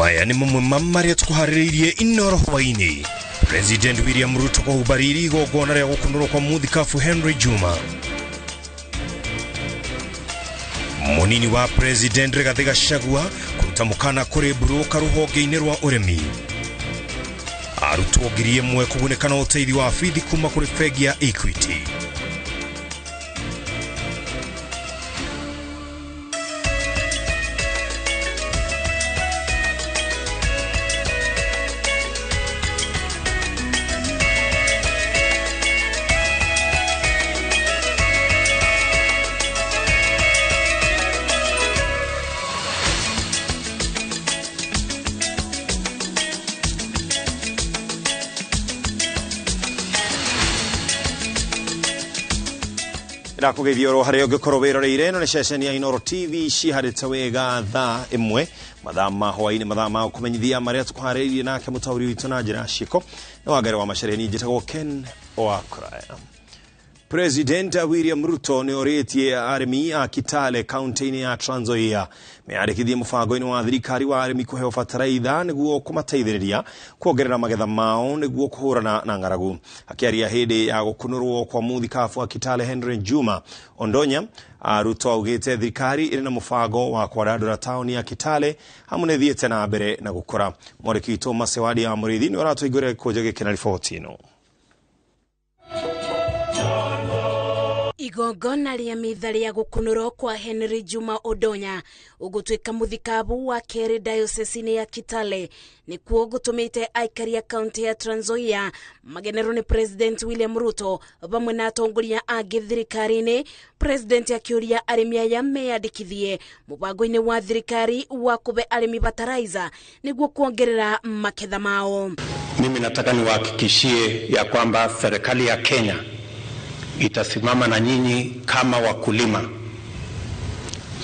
Maya nĩ mamwe ma marĩa tũkũharĩrĩirie Inoro hwaĩ-inĩ. President William Ruto kũhubarĩria igongona rĩa gũkunũrwo kwa mũthikabu Henry Juma. Mũnini wa President Rigathi Gachagua kũruta mũkana kũrĩ mburũka rũhonge-inĩ rwa ũrĩmi. Arutwo 1,000 kũgunĩka na ũteithio wa bithi kuma kũrĩ bengi ya Equity. Ndakũgeithia oro harĩa ũngĩkorwo wĩroreire. Ĩno nĩ ceceni ya Inoro TV, ciharĩte wega thaa 1 mathaa ma hwaĩ-inĩ, mathaa ma kũmenyithia marĩa tũkũharĩrĩirie nake mũtaũri witũ na njĩra ya ciĩko nĩ Wangari wa Macharia. Njĩtagwo Ken Wakuraya. President William Ruto nĩ orĩtie arĩmi a Kitale kaunti-inĩ ya Trans Nzoia meyandĩkithie mũbango-inĩ wa thirikari wa arĩmi kũheo bataraitha nĩguo kũmateithĩrĩria kuongerera magetha mao nĩguo kũhũrana na ng'aragu. Akĩaria hĩndĩ ya gũkunũrwo kwa mũthikabu wa Kitale Henry Juma Ondonya, Ruto augĩte thirikari ĩrĩ na mũbango wa kwandandũra taũni ya Kitale hamwe nĩ ĩthiĩte na mbere na gũkũra. Mwandĩki witũ Masewadi ya Mũrĩithi nĩ ũratũingũrĩra gĩkũnjo gĩkĩ na riboti ĩno. Igongona rĩa mitha rĩa gũkunũrwo kwa Henry Juma Odonya ũgũtuĩka mũthikabu wa kerĩ diocese-inĩ ya Kitale nĩkuo gũtũmĩte aikari a kaunti ya Trans Nzoia magenerwo nĩ President William Ruto vamwe na atongoria angĩ thirikari-inĩ. President akĩũria arĩmi aya meyandĩkithie mũbango-inĩ wa thirikari wa kũbe arĩmi bataraiza nĩguo kuongerera maketha mao. Mimi nataka niwahakikishie ya kwamba serikali ya Kenya itasimama na nyinyi kama wakulima.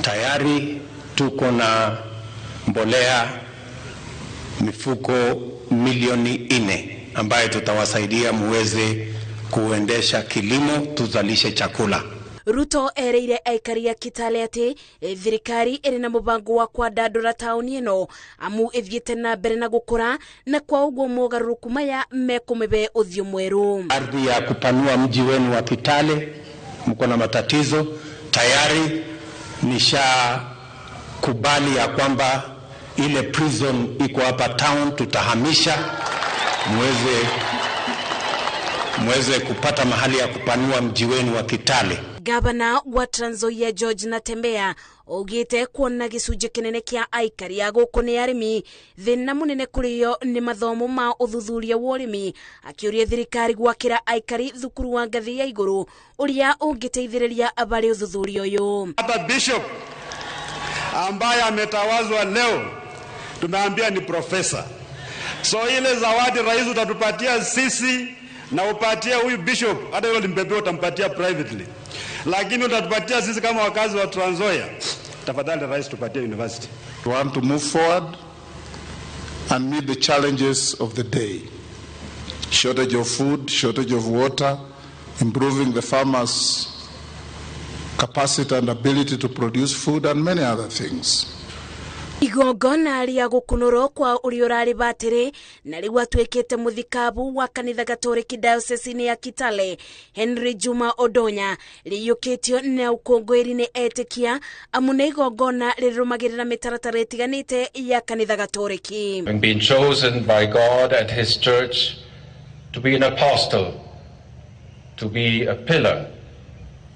Tayari tuko na mbolea mifuko milioni 4 ambayo tutawasaidia muweze kuendesha kilimo, tuzalishe chakula. Ruto ereire aikari a Kitale atĩ thirikari ĩrĩ na mũbango wa kwandandũra taũni ĩno amu ĩthiĩte na mbere na gũkũra, na kwa ũguo mogarũrũku maya mekũmĩbe ũthiũ mwerũ. Ardhi ya kupanua mji wenu wa Kitale, mko na matatizo tayari. Nishakubali ya kwamba ile prison iko hapa town tutahamisha, muweze kupata mahali ya kupanua mji wenu wa Kitale. Gavana wa Trans Nzoia George Natembeya augĩte kuona gĩcunjĩ kĩnene kĩa aikari a gũkũ nĩ arĩmi, thĩna mũnene kũrĩ o nĩ mathomo ma ũthuthuria wa ũrĩmi, akĩũria thirikari gwakĩra aikari thukuru wa ngathĩ ya igũrũ ũrĩa ũngĩteithĩrĩria abarĩ ũthuthuria ũyũ. Hata bishop ambaye ametawazwa leo tumeambia ni profesa, so ile zawadi rais utatupatia sisi na upatie huyu bishop, hata yule limbebe utampatia privately, lakini utatupatia sisi kama wakazi wa Trans Nzoia. Tafadhali rais, tupatie university. We want to move forward and meet the challenges of the day. Shortage of food, shortage of water, improving the farmers' capacity and ability to produce food and many other things. Igongona rĩa gũkunũrwo kwa ũrĩa ũrarĩ batĩrĩ na rĩu atuĩkĩte mũthikabu wa kanitha Gatoreki diocese-inĩ ya Kitale Henry Juma Odonya rĩiyũkĩtio na ũkũngũĩri nĩ etĩkia amu nĩ igongona rĩrũmagĩrĩra mĩtaratara ĩtiganĩte ya kanitha Gatoreki. Having been chosen by God and his church to be an apostle, to be a pillar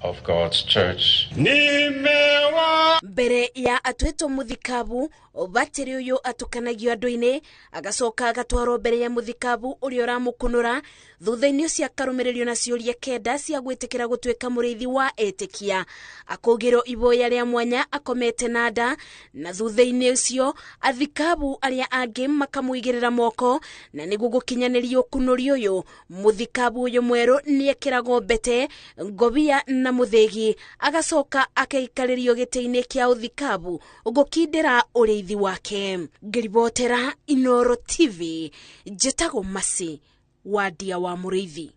of God's church. Nimewa mbere ya atwĩtwo mũthikabu batĩrĩ ũyũ atukanagio andũ-inĩ agacoka agatwarwo mbere ya mũthikabu ũrĩa ũramũkunũra, thutha-inĩ ũcio akarũmĩrĩrio na ciũria 9 cia gwĩtĩkĩra gũtuĩka mũrĩithi wa etĩkia, akũgĩrwo iboya rĩa mwanya akomete na nda, na thutha-inĩ ũcio athikabu arĩa angĩ makamũigĩrĩra moko, na nĩguo gũkinyanĩria ũkunũri ũyũ mũthikabu ũyũ mwerũ nĩekĩragwo mbete ngobia na mũthĩgi agacoka akaikarĩrio gĩtĩ-inĩ kĩa ũthikabu gũkindĩra ũrĩithi wake. Ngĩribotera Inoro TV, njĩtagwo Masi Wadia wa Mũrĩithi.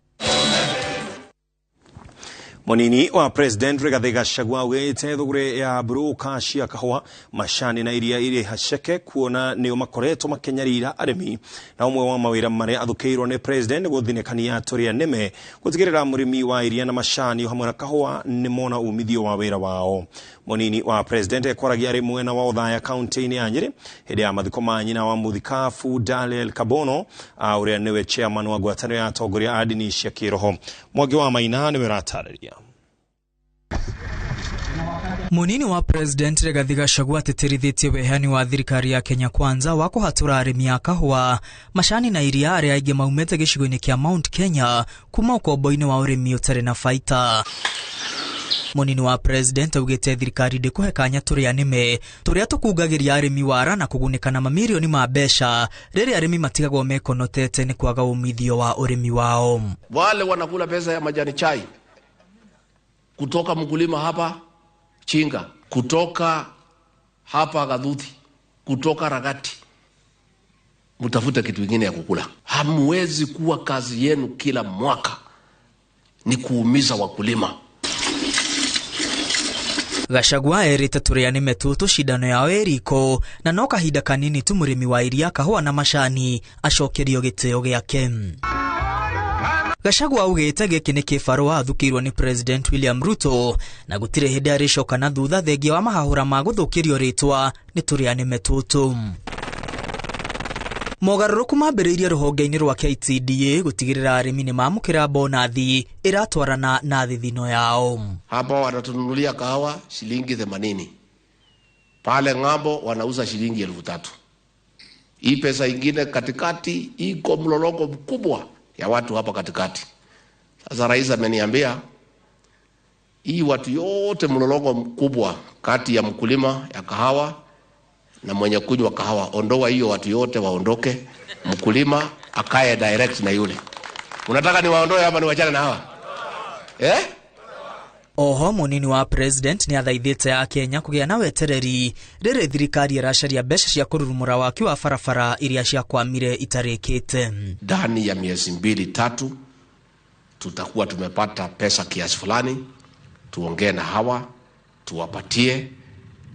Munini wa President Rigathi Gachagua augite thuguri ya broka cia kahua, macani na iria iri haceke kuona nio makoretwo makinyarira arimi, na umwe wa mawira maria athukiirwo ni President guthinĩkania turia nime gutigirira murimi wa iria na macani hamwe na kahua ni mona umithio wa wira wao. Munini wa President ekwaragia ari mwena wa Othaya kaunti-ini ya Nyeri hindi ya mathiko ma nyina wa muthikabu Daniel Kabono, uria niwe chairman wa ngwatanĩro ya atongoria a ndini cia kiroho. Mwangi wa Maina niwe ũratarĩria. Munini wa President Rigathi Gachagua atĩtĩrithĩtie wehani wa thirikari ya Kenya Kwanza wa kũhatũra arĩmi a kahũa, macani na iria arĩa aingĩ maumĩte gĩcigo-inĩ kĩa Mount Kenya kuma ũkombo-inĩ wa ũrĩmi ũtarĩ na baita. Munini wa President augĩte thirikari ndĩkũhe kanya tũrĩa nĩme tũrĩa tũkungagĩria arĩmi wara na kũgunĩka na mamirioni ma mbeca rĩrĩa arĩmi matigagwo mekonotete nĩ kwaga umithio wa ũrĩmi wao. Wale wanakula pesa ya majani chai kutoka mkulima hapa Chinga, kutoka hapa Gadhuthi, kutoka Ragati, mtafute kitu kingine ya kukula. Hamwezi kuwa kazi yenu kila mwaka ni kuumiza wakulima. Gachagua erite tũrĩa nĩme tũtũ cindano yao ĩriko na no kahinda kanini tu mũrĩmi wa iria, kahũa na macani acokerio gĩtĩo gĩake. Gachagua augĩte gĩkĩ nĩ kĩbarũa athukĩirwo nĩ President William Ruto na gũtirĩ hĩndĩ arĩcoka na thutha thengia wa mahahũra ma gũthũkĩrio rĩtwa nĩ tũrĩa nĩme tũtũ. Mogarũrũku mambĩrĩirie rũhonge-inĩ rwa KTDA gũtigĩrĩra arĩmi nĩ mamũkĩra bonathi ĩratwarana na thithino yao. Hapa wanatununulia kahawa shilingi 80, pale ng'ambo wanauza shilingi 3,000. Hii pesa ingine katikati iko mlolongo mkubwa ya watu hapa katikati. Sasa rais ameniambia hii watu yote mlolongo mkubwa kati ya mkulima ya kahawa na mwenye kunywa kahawa, ondoa hiyo watu yote waondoke, mkulima akae direct na yule. Unataka niwaondoe ama niwachane na hawa? Eh? Oho munini wa President ni athaithĩte a Kenya kũgĩa na wetereri rĩrĩ thirikari ĩracaria mbeca cia kũrurumũra waki wa barabara iria ciakwamire itarĩkĩte. Ndani ya miezi 2-3 tutakuwa tumepata pesa kiasi fulani, tuongee na hawa tuwapatie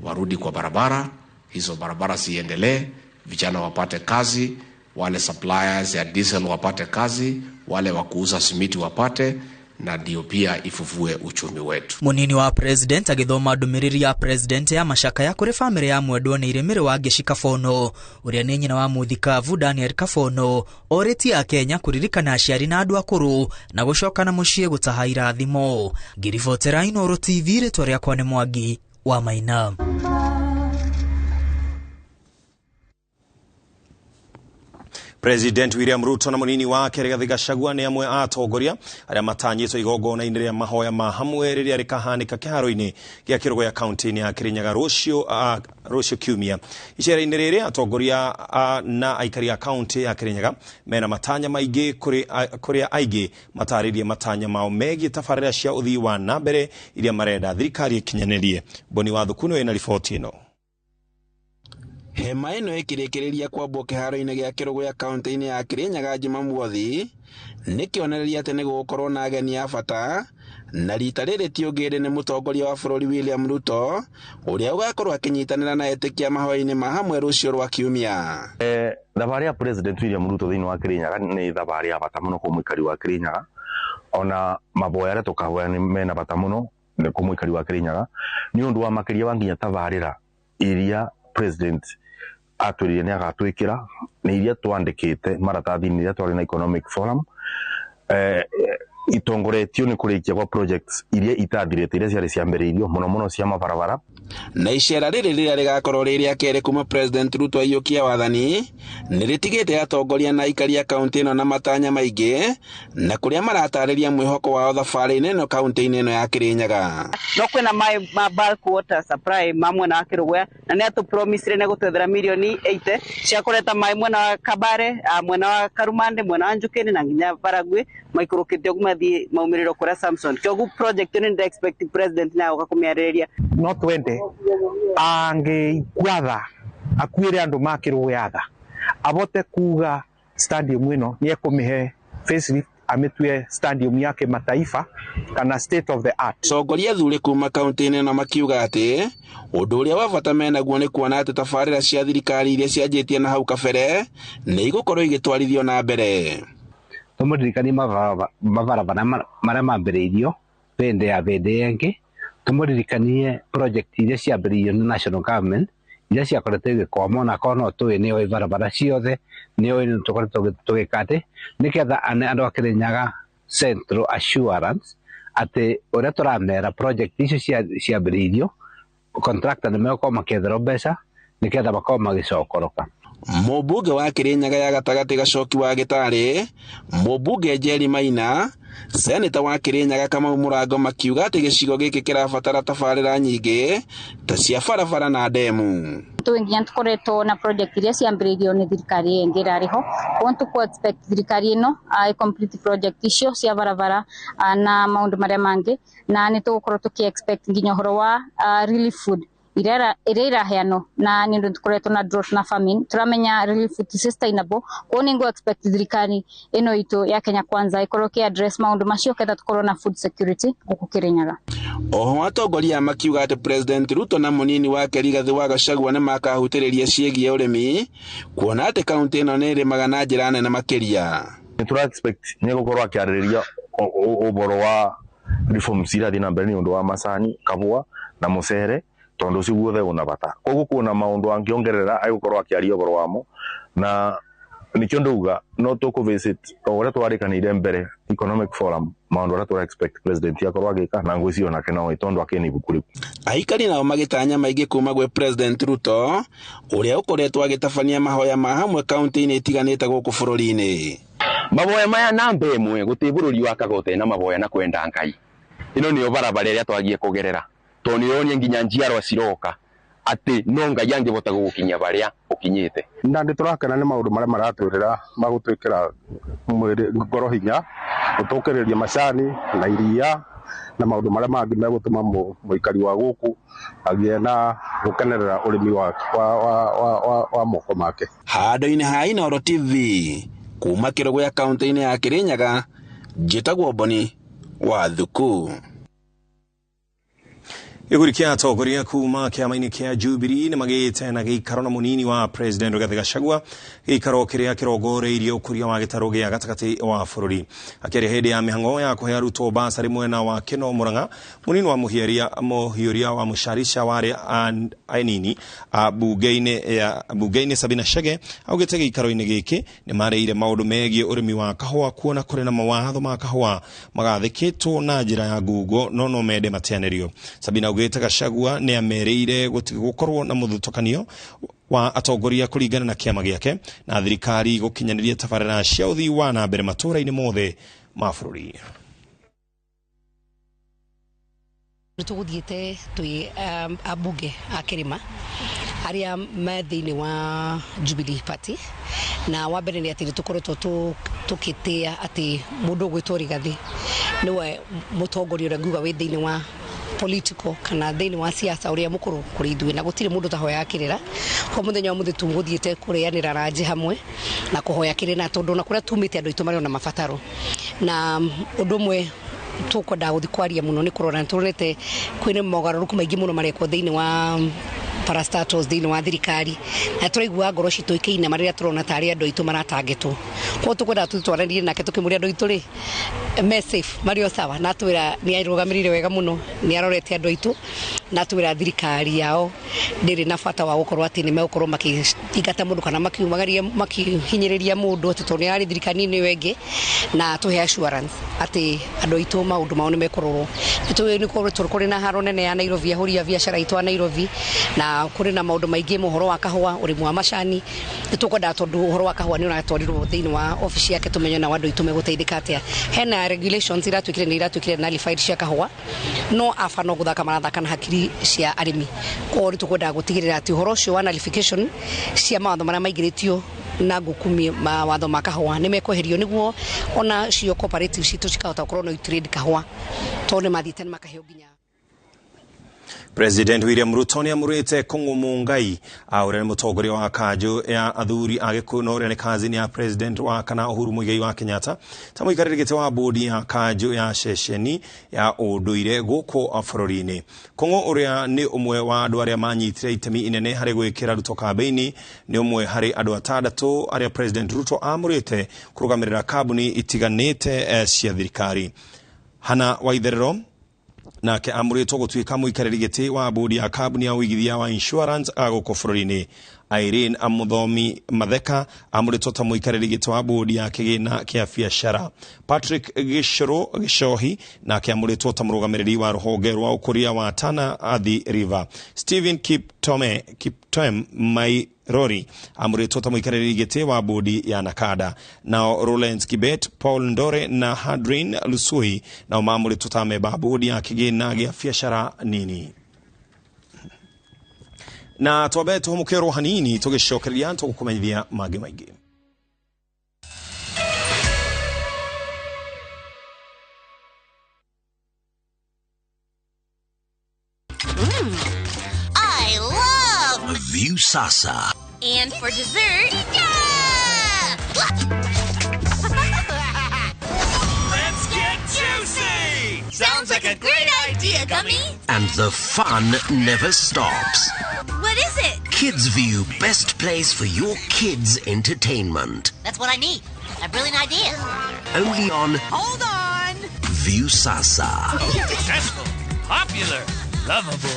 warudi kwa barabara, hizo barabara ziendelee, vijana wapate kazi, wale suppliers ya diesel wapate kazi, wale wa kuuza simiti wapate, na ndio pia ifufue uchumi wetu. Munini wa President agithoma ndũmĩrĩri ya President ya macakaya kũrĩ famĩlĩ ya mwendwa nĩ Irĩmĩrĩ wa Ngeci Kabono ũrĩa nĩ nyina wa mũthikabu Daniel Kabono orĩtie Akenya kũririkana aciari na andũ akũrũ na gũcoka na mũciĩ gũtaha irathimo. Ngĩribotera Inooro TV, rĩtwa rĩakwa nĩ Mwangi wa Maina. President William Ruto na munini wake Rigathi Gachagua nĩ amwe a atongoria arĩa matanyĩtwo igongona-inĩ rĩa mahoya ma hamwe rĩrĩa rĩkahanĩka kĩharo-inĩ gĩa Kĩrũgũya kaunti-inĩ ya Kĩrĩnyaga rũciũ kiumia. Icera-inĩ rĩrĩ atongoria na aikari a kaunti ya Kĩrĩnyaga mena matanya maingĩ kũrĩa aingĩ matarĩrie matanya mao megiĩ tabarĩra cia ũthii wa na mbere iria marenda thirikari ĩkinyanĩrie. Boni wa Thuku nĩwe na riboti ĩno. Hema ĩno ĩkĩrĩkĩrĩria kwambwo kĩharo-inĩ gĩa Kĩrũgũya kaunti-inĩ ya Kĩrĩnyaga Jumamothi nĩ kĩonereria atĩ nĩ gũgũkorwo na ageni a bata, na rita rĩrĩ ti ũngĩ nĩ mũtongoria wa bũrũri William Ruto ũrĩa ũgakorwo akĩnyitanĩra na etĩkia mahoya-inĩ ma hamwe rũciũ rwa kiumia. Thabarĩ ya President William Ruto thĩinĩ wa Kĩrĩnyaga nĩ thabarĩ ya bata mũno kwĩ mũikari wa Kĩrĩnyaga, ona maboya arĩa tũkahoya nĩ mena bata mũno kwĩ mũikari wa Kĩrĩnyaga nĩ ũndũ wa makĩria wa nginya tabarĩra iria President atwĩrire nĩ agatwĩkĩra nĩ iria twandĩkĩte maratathi-inĩ iria twarĩ na Economic Forum, itongoretio nĩ kũrĩkia kwa projects iria itathirĩte iria ciarĩ ciambĩrĩirio mũno mũno cia mabarabara. Na icera rĩrĩ rĩrĩa rĩgakorwo rĩ rĩa kerĩ kuma President Ruto aiyũkia wathani nĩ rĩtigĩte atongoria na aikari a kaunti ĩno na matanya maingĩ na kũrĩa maratarĩria mwĩhoko wao thabarĩ-inĩ ĩno kaunti-inĩ ĩno ya Kĩrĩnyaga. No kwĩna maĩ ma bulk water supply ma mwena wa Kĩrũgũya na nĩ atũpromisire nĩ gũtwethera mirioni 80 cia kũreta maĩ mwena wa Kabare, mwena wa Karumande, mwena wa Njukini na nginya Baragwi maikũrũkĩte ũguo mathiĩ maumĩrĩro kũrĩa Samson. Kĩoguo project ĩno nĩ expect president nayo gũka kũmĩarĩrĩria. No twende angĩigua tha akuĩre andũ ma Kĩrũgũya tha abote kuga stadium ĩno nĩ ekũmĩhe facelift amĩtue stadium ya kĩmataifa kana state of the art. Atongoria athure kuma kaunti-inĩ ĩno makiuga atĩ ũndũ ũrĩa wa bata menaguo nĩ kuona atĩ tabarĩra cia thirikari iria cianjĩtie na hau kabere nĩ igũkorwo igĩtwarithio na mbere. Tũmũririkanie mabarabara marĩa mambĩrĩirio bĩndĩ ya bĩndĩ ĩngĩ, tũmũririkanie project iria ciambĩrĩirio nĩ national government iria ciakoretwo igĩkwama onakorwo no tũĩ nĩoĩ barabara ciothe nĩoĩ nĩ tũkoretwo tũgĩka atĩ nĩgetha ane andũ a Kĩrĩnyaga Central assurance atĩ ũrĩa tũramera project icio ciambĩrĩirio contractor nĩ megũkorwo makĩetherwo mbeca nĩgetha makorwo magĩcokoroka. Mũmbunge wa Kĩrĩnyaga ya gatagatĩ Gacoki wa Gĩtarĩ, mũmbunge Njeri Maina, seneta wa Kĩrĩnyaga Kamau Mũrango makiuga atĩ gĩcigo gĩkĩ kĩrabatara tabarĩra nyingĩ ta cia barabara na ndemu. Tũĩ nginya tũkoretwo na project iria ciambĩrĩirio nĩ thirikari ĩngĩ ĩrarĩ ho, koguo nĩtũkũ expect thirikari ĩno ĩ complete project icio cia barabara na maũndũ marĩa mangĩ, na nĩ tũgũkorwo tũkĩ expect nginya ũhoro wa relief food iria iraheanwo na nĩ ũndũ tũkoretwo na drought na famine, tũramenya relief food ti sustainable, koguo nĩ ngũ expect thirikari ĩno itũ ya Kenya Kwanza ĩkorwo ĩkĩ address maũndũ macio ketha tũkorwo na food security gũkũ Kĩrĩnyaga. Oho atongoria makiuga atĩ President Ruto na mũnini wake Rigathĩ wa Gachagua nĩ makahutĩrĩria ciĩgiĩ ũrĩmi kuona atĩ kaunti ĩno nĩ ĩrĩmaga na njĩra nene makĩria. Nĩ tũra expect nĩ egũkorwo akĩarĩrĩria ũhoro wa reforms irathiĩ na mbere nĩ ũndũ wa macani, kahũa na mũcere tondũ ũcio guothe ũna bata. Koguo kuona maũndũ angĩongerera agũkorwo akĩaria ũhoro wamo na nikio ndauga no tũkũ visit o ũrĩa twarĩkanĩire mbere economic forum maũndũ arĩa tũra expect president akorwo agĩka na ngwĩciria onake no tondũ akĩna ibuku rĩu. Aikari nao magĩtanya maingĩ kuma gwĩ President Ruto ũrĩa ũkoretwo agĩtabania mahoya ma hamwe kaunti-inĩ itiganĩte gũkũ bũrũri-inĩ. Maboya maya namba ĩmwe gũtirĩ bũrũri wakaga ũtarĩ na maboya na kwenda Ngai. Ĩno nĩyo barabara ĩrĩa twagie kũgerera tondũ nĩ ũronia nginya njiarwa ciroka atĩ no Ngai angĩhota gũgũkinyia barĩa ũkinyĩte. Na nĩ tũrakena nĩ maũndũ marĩa maratwĩrĩra magũtwĩkĩra mwĩrĩ ngoro hinya, gũtũkĩrĩria macani na iria na maũndũ marĩa mangĩ megũtũma mũikari wa gũkũ agĩe na gũkenerera ũrĩmi wa moko make. Handũ-inĩ ha Inooro TV kuma Kĩrũgũya kaunti-inĩ ya Kĩrĩnyaga, njĩtagwo Boni wa Thuku. Gĩkundi kĩa atongoria kuma kĩama-inĩ kĩa Jubilee nĩ magĩte na gĩikaro na mũnini wa President Rigathĩ Gachagua, gĩikaro kĩrĩa kĩrongoreirie ũkũria wa gĩtarũ gĩa gatagatĩ wa bũrũri. Akĩaria hĩndĩ ya mĩhang'o ya kũhe arutwo basarĩ mwena wa Kĩno Mũrang'a, mũnini wa mũhiũria wa Mũcarica wa arĩa anini bunge-inĩ Sabina Chege augĩte gĩikaro-inĩ gĩkĩ nĩ marĩire maũndũ megiĩ ũrĩmi wa kahũa kuona kũrĩ na mawatho ma kahũa magathĩkĩtwo na njĩra ya ngungo no no mende mateanĩrio. Sabina augĩte Gachagua nĩ amerĩire gũkorwo na mũthutũkanio wa atongoria kũringana na kĩama gĩake na thirikari gũkinyanĩria tabarĩra cia ũthii wa na mbere matũũra-inĩ mothe ma bũrũri. Tũgũthiĩte twĩ ambunge a kĩrĩma arĩa me thĩinĩ wa Jubilee Party, na wa mbere nĩ atĩ nĩtũkoretwo tũkĩtĩa atĩ mũndũ ũgwĩtwo Rigathĩ nĩwe mũtongoria ũrĩa nguga wĩ thĩinĩ wa political kana thĩinĩ wa siasa ũrĩa mũkũrũ kũrĩ ithuĩ, na gũtirĩ mũndũ tahoya kĩrĩra. Kwa mũthenya wa mũthĩ tũgũthiĩte kũrĩanĩra ranji hamwe na kũhoya kĩrĩra tondũ ona kũrĩa tumĩte andũ aitũ marĩ ona mabataro, na ũndũ ũmwe tũkwendaga gũthiĩ kwaria mũno nĩ kũrora nĩ tuonete kwĩna mogarũrũku maingĩ mũno marekwo thĩinĩ wa parastatals thĩinĩ wa thirikari, na tũraigua ngoro citũ ikĩinama rĩrĩa tũrona tarĩ andũ aitũ maratangĩtwo. Koguo tũkwendaga tũtwaranĩrie nake tũkĩmũria andũ aitũ rĩ me safe, marĩ o sawa, na atwĩra nĩ arũgamĩrĩire wega mũno, nĩ arorete andũ aitũ, na atwĩra thirikari yao ndĩrĩ na bata wa gũkorwo atĩ nĩ megũkorwo makĩingata mũndũ kana makiumagaria makihinyĩrĩria mũndũ atĩ tondũ nĩ ararĩ thirikari-inĩ ĩyo ĩngĩ, na tũhe assurance atĩ andũ aitũ maũndũ mao nĩ mekũrorwo. Nĩ tũĩ kũrĩ na haro nene ya Nairobi, ahũri a biacara aitũ a Nairobi, na kũrĩ na maũndũ maingĩ ũhoro wa kahũa, ũrĩmi wa macani. Nĩ tũkwendaga tondũ ũhoro wa kahũa nĩ ũratwarirwo thĩinĩ wa obici yake tũmenye na andũ aitũ megũteithĩka atĩa. Hena regulations iratuĩkire nĩ iratuĩkire nullified cia kahũa, no aba no gũthaka marathaka na hakiri cia arĩmi. Koguo nĩ tũkwendaga gũtigĩrĩra atĩ ũhoro ũcio wa nullification cia mawatho marĩa maingĩrĩtio na ngũkumi mawatho ma kahũa nĩ mekweherio nĩguo ona cio cooperative citũ cikahota gũkorwo no trade kahũa tondũ nĩ mathiĩte nĩ makaheo nginya. President William Ruto nĩ amũrĩte Kũng'ũ Mũngai ũrĩa nĩ mũtongoria wa kanjũ ya athuri a Gĩkũyũ na ũrĩa nĩ kazini ya President wa kana Uhuru Muigai wa Kenyatta ta mũikarĩri gĩtĩ wa bodi ya kanjũ ya ceceni ya ũndũire gũkũ bũrũri-inĩ. Kũng'ũ ũrĩa nĩ ũmwe wa andũ arĩa manyitire itemi inene harĩ gwĩkĩra Ruto kambĩini nĩ ũmwe harĩ andũ atandatũ arĩa President Ruto amũrĩte kũrũgamĩrĩra kambuni itiganĩte cia thirikari. Hana Waitherero nake amũrĩtwo gũtuĩka mũikarĩri gĩtĩ wa bodi ya kambuni ya ũigithia wa insurance gũkũ bũrũri-inĩ. Irene Amuthomi Matheka amũrĩtwo ta mũikarĩri gĩtĩ wa bodi ya kĩgĩna kĩa biacara. Patrick Gĩcũrũ Gĩcohi nake amũrĩtwo ta mũrũgamĩrĩri wa rũhonge rwa ũkũria wa Tana Athi River. Stephen Kiptoem Mairori amũrĩtwo ta mũikarĩri gĩtĩ wa bodi ya Nakada. Nao Rollins Kibet, Paul Ndore na Hadrin Lusui nao mamũrĩtwo ta memba bodi ya kĩgĩna gĩa biacara nini. Na twambe tũhũmũke hanini tũgĩcokereria tũgũkũmenyithia mangĩ maingĩ. I love Viusasa. And for dessert, yeah! Let's get juicy! Sounds like a great idea, Gummy. And the fun never stops. What is it? Kids View, best place for your kids' entertainment. That's what I need. A brilliant idea. Only on... Hold on! Viusasa. Successful, popular, lovable.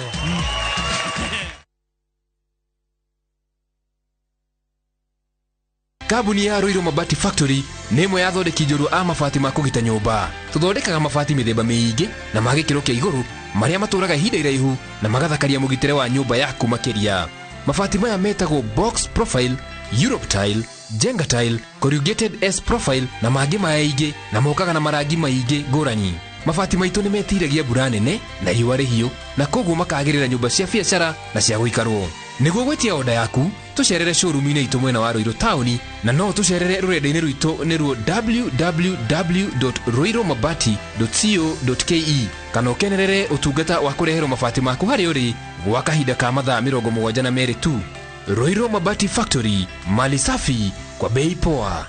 Kambuni ya Ruiru Mabati Factory nĩ ĩmwe ya athondeki njorua a mabati ma kũgita nyũmba. Tũthondekaga mabati mĩthemba mĩingĩ na ma gĩkĩro kĩa igũrũ marĩa matũraga ihinda iraihu na magathakaria mũgitĩre wa nyũmba yaku makĩria. Mabati maya metagwo box profile, Europe tile, Jenga tile, corrugated S profile na mangĩ maingĩ na mokaga na marangi maingĩ ngũrani. Mabati maitũ nĩ metiragia mbura nene na riũa rĩhiũ na koguo makagĩrĩra nyũmba cia biacara na cia gũikarwo. Nĩguo gwĩtia oda yaku tũcerere showroom-inĩ itũ mwena wa Ruiru taũni na no tũcerere rũrenda-inĩ rwitũ nĩruo www.ruirumabati.co.ke kana ũkenerere ũtungata wa kũreherwo mabati maku harĩa ũrĩ gwa kahinda ka mathaa 72 tu. Ruiru Mabati Factory, mali safi kwa bei poa.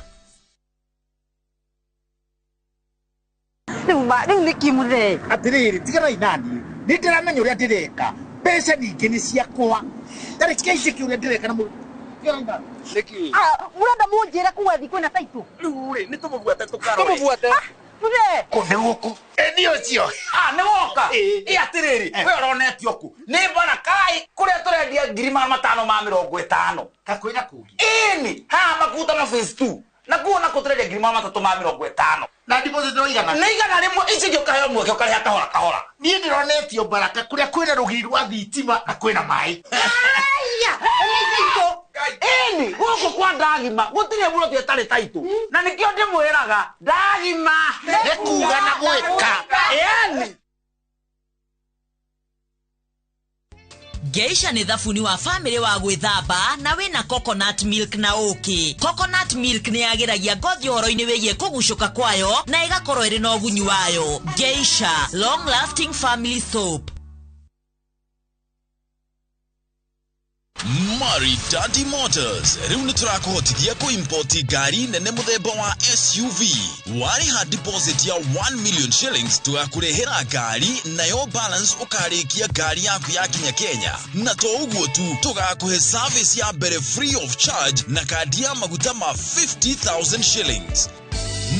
Rĩu nĩkĩ mũthee? Atĩrĩrĩ, tiganai naniĩ. Nĩ ndĩramenya ũrĩa ndĩreka. Mbeca ningĩ nĩ ciakwa. Ndarĩ tigaicĩke ũrĩa ndĩreka na mũndũ. Nĩkĩ? Mũrenda mũnjĩre kuga thiĩ kwĩna taitũ? Rĩu rĩ, nĩ tũmũbuate tũkarore. Tũmũbuate. Mũthee. Kũ nĩ gũkũ? Ĩ nĩ ũcio. Nĩ woka? Ĩ atĩrĩrĩ, we ũronetio kũ? Nĩ Barakai kũrĩa tũrendia 550,000. Ta kwĩna kũngĩ? Ĩni, haha Makutano phase 2. Na kuo nako tũrendia 350,000. Na deposit no igana. Nĩ 100 ici ingĩ ũkaheo mweke ũkarĩha kahora kahora. Niĩ ndĩronetio Baraka kũrĩa kwĩna rũgiri rwa thitima na kwĩna maĩ. Aya, nĩ taitũ. Ĩni, gũkũ kwa ndagima gũtirĩ mũndũ ĩtarĩ taitũ. Na nĩkĩo ndĩmwĩraga ndagima. Nĩ kuga na gwĩka. Ĩni. Geisha nĩ thabuni wa family wa gwĩthamba na wĩna coconut milk na ũkĩ. Coconut milk nĩ yagĩragia ngothi ũhoro-inĩ wĩgiĩ kũgucũka kwayo na ĩgakorwo ĩrĩ na ũgunyi wayo. Geisha long lasting family soap. Maridadi Motors rĩu nĩ tũrakũhotithia kũimpoti ngari nene mũthemba wa SUV. Warĩha deposit ya 1 million shillings tũgakũrehera ngari nayo balance ũkarĩkia ngari yaku yakinya Kenya. Na to ũguo tu tũgakũhe service ya mbere free of charge na kandi ya maguta ma 50,000 shillings.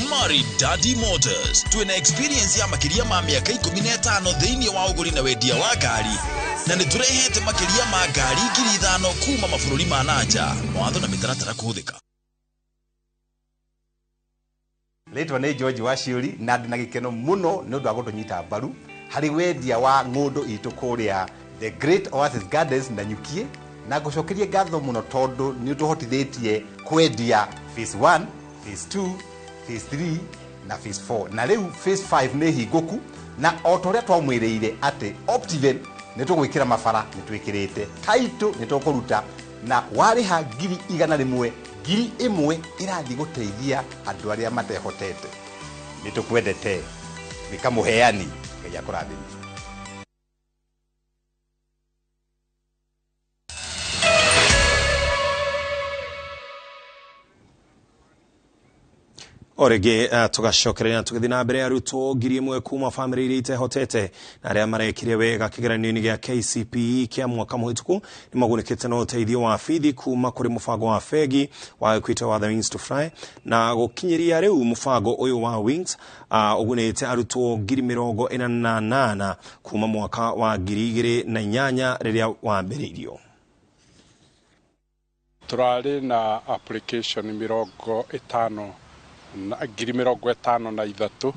Maridadi Motors twĩna experience ya makĩria ma mĩaka 15 thĩinĩ wa ũgũri na wendia wa ngari na nĩ tũrehete makĩria ma ngari 5,000 kuma mabũrũri ma nanja. Mawatho na mĩtaratara kũhũthĩka. Rĩtwa nĩ George Waciũri na ndĩ na gĩkeno mũno nĩ ũndũ wa gũtũnyita mbaru harĩ wendia wa ng'ũndũ itũ kũrĩa The Great Oasis Gardens na Nyukie, na ngũcokerie ngatho mũno tondũ nĩ ũtũhotithĩtie kwendia phase 1, phase 2, phase 3 na phase 4 na rĩu phase 5 nĩ hingũku, na o ta ũrĩa twamwĩrĩire atĩ Optiven nĩ tũgwĩkĩra mabara nĩ twĩkĩrĩte taitũ nĩ tũkũruta na warĩha 100,000 1,000 ĩrathiĩ gũteithia andũ arĩa matehotete. Nĩ tũkwendete nĩ kamũheani. Ngai akũrathime. O rĩngĩ tũgacokereria na tũgĩthiĩ na mbere arutwo 1,000 kuma bamĩrĩ iria itehotete na arĩa marekire wega kĩgeranio-inĩ gĩa KCPE kĩa mwaka mũhĩtũku nĩ magunĩkĩte na ũteithio wa bithi kuma kũrĩ mũbango wa bengi wa Equity wa The Wings to Fly, na gũkinyĩria rĩu mũbango ũyũ wa Wings ũgunĩte arutwo 48,000 kuma mwaka wa 2008 rĩrĩa wambĩrĩirio. Tũrarĩ na application 53,000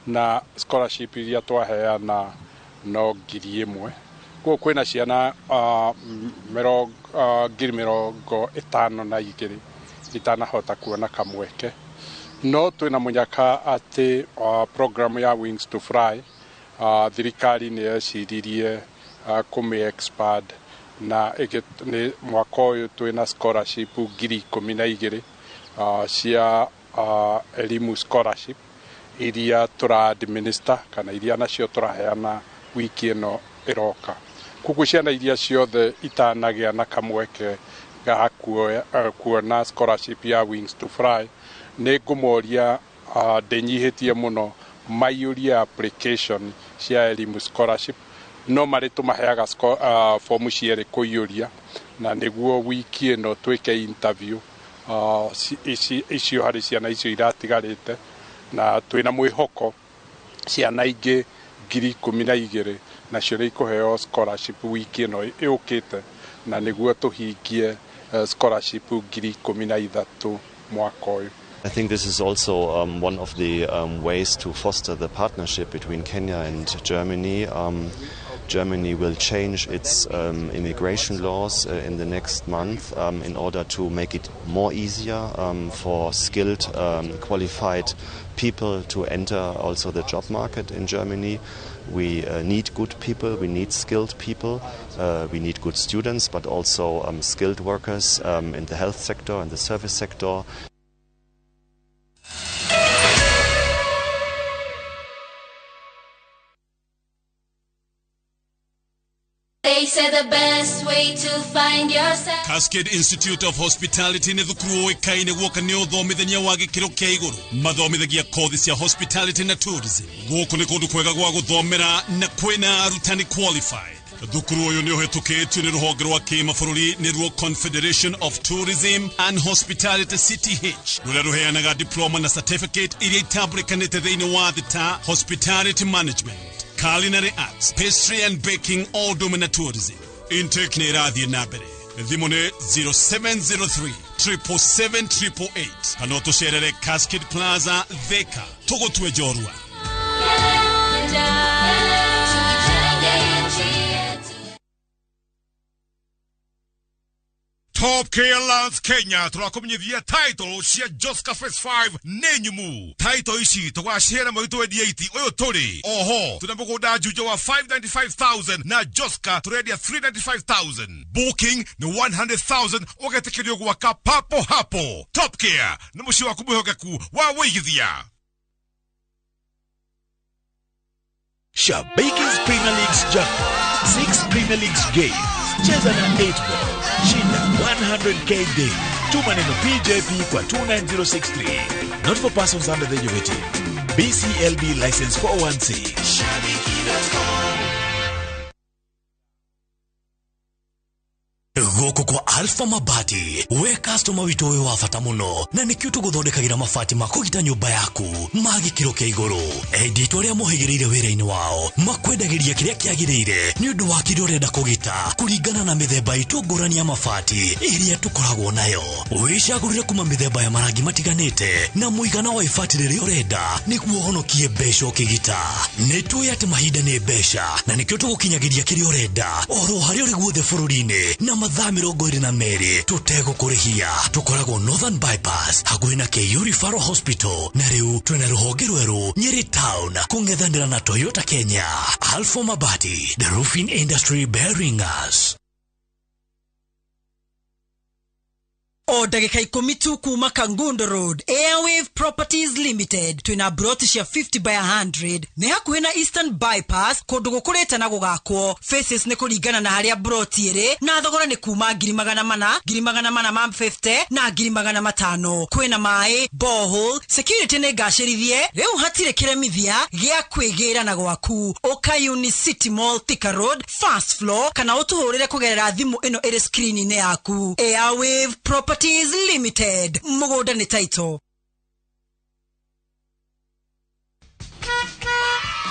na scholarship iria twaheana no 1,000. Koguo kwĩna ciana 52,000 itanahota kuona kamweke. No twĩna mũnyaka atĩ program ya Wings to Fly thirikari nĩ yeciririe kũmĩ expand na mwaka ũyũ twĩna scholarship 12,000 cia elimu scholarship iria tũra administer kana iria nacio tũraheana wiki ĩno ĩroka. Koguo ciana iria ciothe itanagĩa na kamweke ga kuona scholarship ya Wings to Fly nĩ ngũmoria ndĩnyihĩtie mũno maiyũrie application cia elimu scholarship, no marĩ tũmaheaga fomu cierĩ kũiyũria, na nĩguo wiki ĩno twĩke interview icio harĩ ciana icio iratigarĩte, na twĩna mwĩhoko ciana ingĩ 12,000 nacio nĩ ikũheo scholarship wiki ĩno ĩũkĩte, na nĩguo tũhingie scholarship 13,000 mwaka ũyũ. I think this is also one of the ways to foster the partnership between Kenya and Germany. Germany will change its immigration laws in the next month in order to make it more easier for skilled, qualified people to enter also the job market in Germany. We need good people, we need skilled people, we need good students, but also skilled workers in the health sector and the service sector. They say the best way to find yourself. Cascade Institute of Hospitality nĩ thukuru ũĩkaine guoka nĩ ũthomithania wa gĩkĩro kĩa igũrũ. Mathomithagia kothi cia hospitality na tourism. Gũkũ nĩ kũndũ kwega gwa gũthomera na kwĩna arutani qualified. Thukuru ũyũ nĩ ũhĩtũkĩtio nĩ rũhonge rwa kĩmabũrũri nĩruo Confederation of Tourism and Hospitality CTH, rũrĩa rũheanaga diploma na certificate iria itambũrĩkanĩte thĩinĩ wa thĩ ta hospitality management, culinary arts, pastry and baking, all na tourism. Intake nĩ ĩrathiĩ na mbere. Thimũ nĩ 0703 777 888 kana ũtũcerere Cascade Plaza, Thika. Tũgũtue njorua. Top Care Lands Kenya turakumenyithia title cia Joska Phase 5 nĩ nyumu. Title ici tũgaciheana mweri 28 ũyũ tũrĩ. Oho tuna mũgũnda Juja wa 595,000 na Joska tũrendia 395,000. Booking nĩ 100,000 ũgetĩkĩrio gwaka papo hapo. Top Care nĩ mũciĩ waku mwĩhokeku wa wĩigithia. Shabiki's Premier League's jackpot. 6 Premier Leagues games. Cheza na 8 ball. Shinda 100k daily. Tuma neno PJP kwa 29063. Not for persons under the age of 18. BCLB license 416. Shabiki.com. Gũkũ kwa Alpha Mabati, we customer witũ wĩ wa bata mũno, na nĩkĩo tũgũthondekagĩra mabati ma kũgita nyũmba yaku ma gĩkĩro kĩa igũrũ. Endia itũ arĩa mohĩgĩrĩire wĩra-inĩ wao makwendagĩria kĩrĩa kĩagĩrĩire nĩ ũndũ wa kĩrĩa ũrenda kũgita kũringana na mĩthemba itũ ngũrani ya mabati ĩrĩa tũkoragwo nayo. Wĩcagũrĩre kuma mĩthemba ya marangi matiganĩte na mũigana wa ibati rĩrĩa ũrenda nĩguo ũhonokie mbeca ũkĩgita. Nĩ tũĩ atĩ mahinda nĩ mbeca na nĩkĩo tũgũkinyagĩria kĩrĩa ũrenda oro harĩa ũrĩ guothe bũrũri-inĩ na mathaa 22 tũtegũkũrĩhia. Tũkoragwo Northern Bypass hakuhĩ na KU Referral Hospital, na rĩu twĩna rũhonge rwerũ Nyeri Town kũng'ethanĩra na Toyota Kenya. Alpha Mabati, the roofing industry bearing us. O ndagĩka 10 tu kuma Kangundo Road. Airwave Properties Limited twĩna broti cia 50 by 100 nĩ hakuhĩ na Eastern Bypass, kũndũ gũkũrĩte na gũgakwo. Faces nĩ kũringana na harĩa broti ĩrĩ, na thogora nĩ kuma 400,000, 450,000 na 500,000. Kwĩna maĩ, borehole, security nĩ ngacĩrithie, rĩu hatirĩ kĩremithia gĩa kwĩgĩra na gwaku. Ũka Unicity Mall, Thika Road, first floor, kana ũtũhũrĩre kũgerera thimũ ĩno ĩrĩ screen-inĩ yaku. Airwave Properties Limited, mũgũnda nĩ title.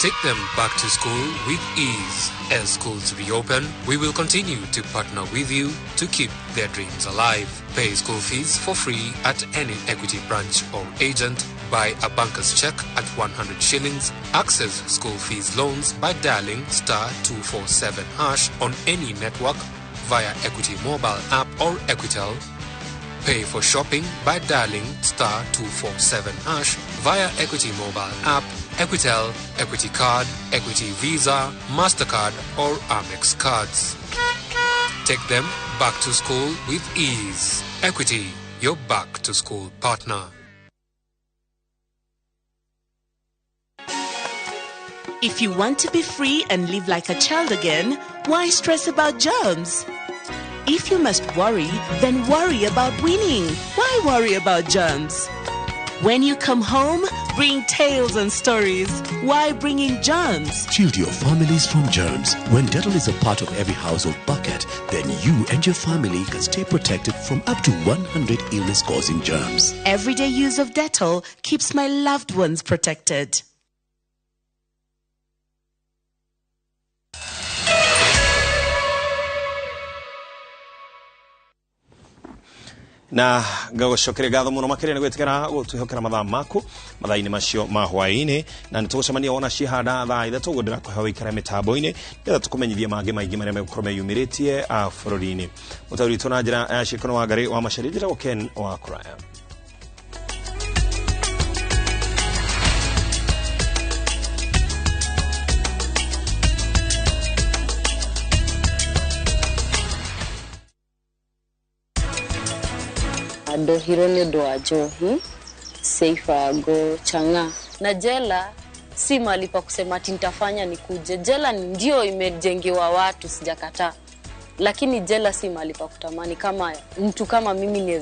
Take them back to school with ease. As schools reopen, we will continue to partner with you to keep their dreams alive. Pay school fees for free at any Equity branch or agent. Buy a banker's check at 100 shillings. Access school fees loans by dialing *247# on any network via Equity mobile app or Equitel. Pay for shopping by dialing *247# via Equity mobile app, Equitel, Equity Card, Equity Visa, MasterCard or Amex cards. Take them back to school with ease. Equity, your back to school partner. If you want to be free and live like a child again, why stress about germs? If you must worry, then worry about winning. Why worry about germs? When you come home, bring tales and stories. Why bring in germs? Shield your families from germs. When Dettol is a part of every household bucket, then you and your family can stay protected from up to 100 illness-causing germs. Everyday use of Dettol keeps my loved ones protected. Na ngagũcokeria ngatho mũno makĩria nĩ gwĩtĩkĩra gũtwĩhokera mathaa maku mathaa-inĩ macio ma hwaĩ-inĩ, na nĩ tũgũcemania wona cihanda thaa 3 ũguo ndĩrakũhe wĩikare mĩtambo-inĩ nĩgetha tũkũmenyithie mangĩ maingĩ marĩa megũkorwo meyumĩrĩtie bũrũri-inĩ. Mũtaũri witũ na njĩra ya ciĩko wa Ngarĩ wa Macharia, njĩtagwo Ken wa Kũraya. Ndohirwo nĩ ũndũ wa njohi, seifago, chang'aa. Na jela si mahali pa kusema ati nitafanya nikuje. Jela ndio imejengewa watu, sijakataa. Lakini jela si mahali pa kutamani kama mtu kama mimi ni